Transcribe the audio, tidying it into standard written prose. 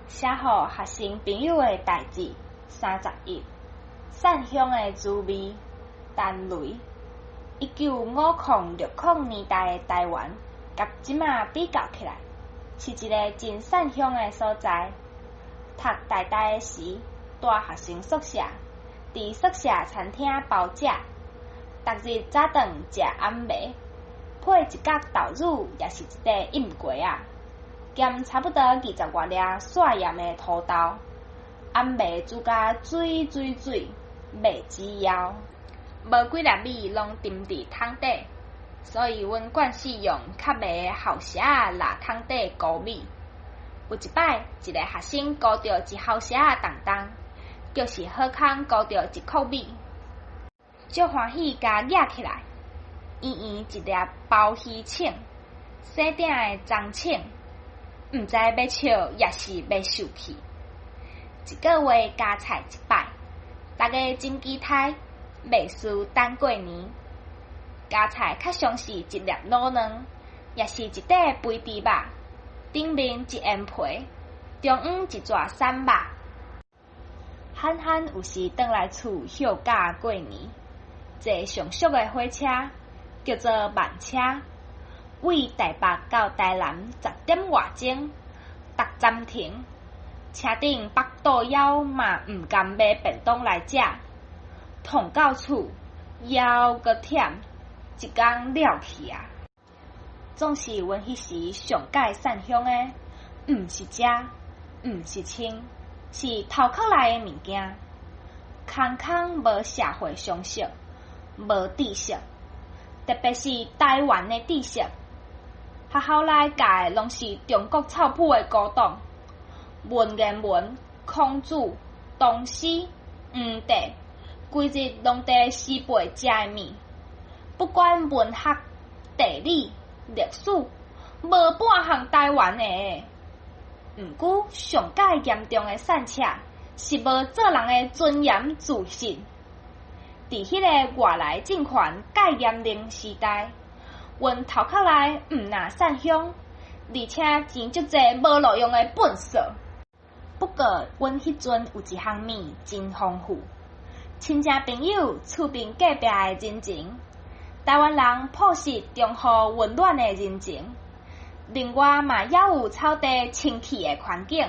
寫予學生朋友的代誌31，散鄉的滋味，陳雷。1950、60年代的台灣，佮這馬比較起來，是一个真散鄉的所在。讀台大的時，蹛學生宿舍，佇宿舍餐廳包食，逐日早頓食暗暝，配一角豆乳，抑是一塊醃雞仔，兼差不多20外粒撒鹽的土豆，暗暝煮甲水水水，袂止枵。無幾粒米攏沉佇桶底，所以阮慣勢用較糜的鱟杓仔抐桶底沽米。有一擺，一个學生沽著一鱟杓仔重重，就是好康沽著一箍米，足歡喜共攑起來，圓圓一粒鮑魚腸，細鼎的鬃腸，毋知欲笑抑是欲受氣。一个月加菜一擺，逐家真期待，袂輸等過年。加菜較常是一粒滷卵，抑是一塊肥豬肉，頂面一煙皮，中央一逝瘦肉。罕罕有時轉來厝歇假過年，坐上俗的火車，叫做慢車，對台北到台南10點外鐘，逐站停，車頂腹肚枵嘛毋甘買便當來食，傥到厝枵閣忝，一工了去矣。總是阮彼時上蓋散鄉的，毋是食，毋是穿，是頭殼內的物件。空空無社會常識，無知識，特別是台灣的知識。學校內教的攏是中國臭屁的古董，文言文、孔子、唐詩、黃帝，規日攏佇死背遮的物。不管文學、地理、歷史，無半項台灣的。毋過上蓋嚴重的散赤，是無做人的尊嚴自信。佇彼个外來政權戒嚴令時代，阮頭殼內毋但散鄉，而且錢足濟無路用的糞埽。不過，阮彼陣有一項物真豐富，親戚朋友厝邊隔壁的人情，台灣人樸實忠厚溫暖的人情。另外嘛，猶有草地清氣的環境。